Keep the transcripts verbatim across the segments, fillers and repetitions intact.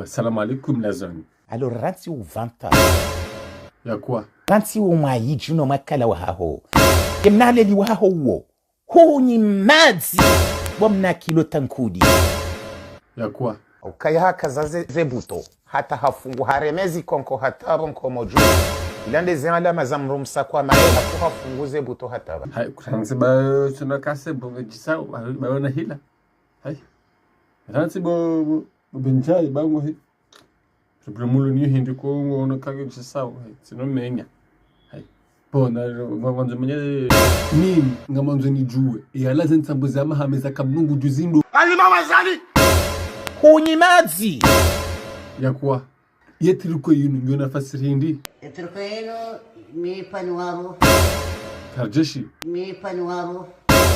Salam alaikum, la zone. Alors, rantsi uvanta. Ya quoi? Rantsi wo mwayidju no mwakala wahaho. Ye mnaleli wahaho uwo. Hunyi madzi. Bo mna kilo tankudi. Ya quoi? Ukaya hakaza ze, ze buto. Hata hafungu hareme zi konko hata bo nkomo dju. Ila nde ze alama za mdru msakwa maye, hafu hafungu ze buto hata ba. Hay, kurantsi ba, suna kase bo, djisao, ba, ba, wana hila. Hay. Rantsi bo, bo, bo benjai, ba ngo hi. Problemu lo niyo hindri ko ngo ono kage djisao, hay. Tsino menya. Hay. Bona, nga, ngamwandzo menya, mimi, ngamwandzo nidjuwe. Yala ze ntsambo za mahame za kamnungu dju zindo. Alima wazali! Hunyi madzi. Ya quoi? Ye triko yinu, ngiyo na fasiri hindri? Etriko yinu, mi pani wabo, Karjeshi. mi pani wabo.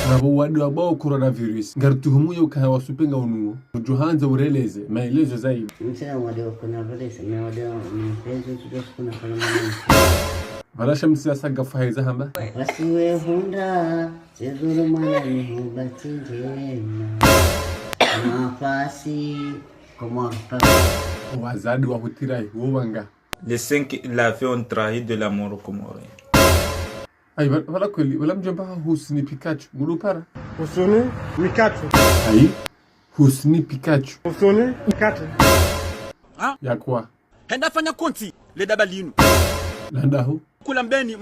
Ngapvo wade wabao coronavirus. Ngarituhumu ye ukaya wasupe nga unuwo. Udjo handza ureleze, maelezo zaidi. Mtsina wade wa coronavirus, mi wade wa mpenzi, tudo sukuna kwa mwana. Pvala shamsi ya saga faheza hamba. Wasi we hundra, zezuru mwana ni hubati njema. Mafasi, Komoro. Wazadi wa hutirai, wo wanga. Les cinq, la vie ont trahi de la mort comorien. Ay, pvala, pvala kweli, pvala mdjomba Husni Pikachu. Mulu para. Husuni Mikatu. Ay, Husni Pikachu. Husuni Mikatu. Ya quoi? Henda fanya konti, le daba linu. Landaho. Kula mbeni.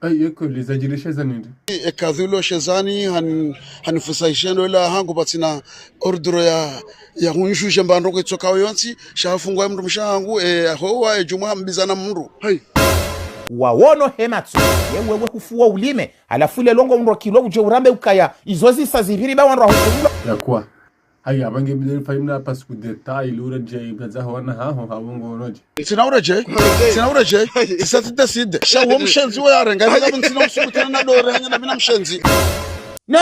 Ay, ye kweli, zadjirisha za nindri? Ekadhilo shezani han, hanifusa ishendo ila hangu patsina ordre ya, ya hunyishushe mbandro kwitsoka yontsi, shafungwa mdru msha hangu, e, ahowa, e, djumwa mbizana mdru. Hay. Wawono he matso. Ye wewe hufuwa ulime. Halafu ile longo mdru kilo udje urambe ukaya. Izo zisa zipviri ba wandru wahukumulwa. Ya quoi? Hay, abange bidel fayimna parce que détail, lura dje, ibadza hwana haho, hawongo onoje. Ntsina uredje. Ntsina uredje. Tisa tite side. Sha wo mshenzi wo yarenga. Ila ntsina usubutana na dore hanya na mina mshenzi. No,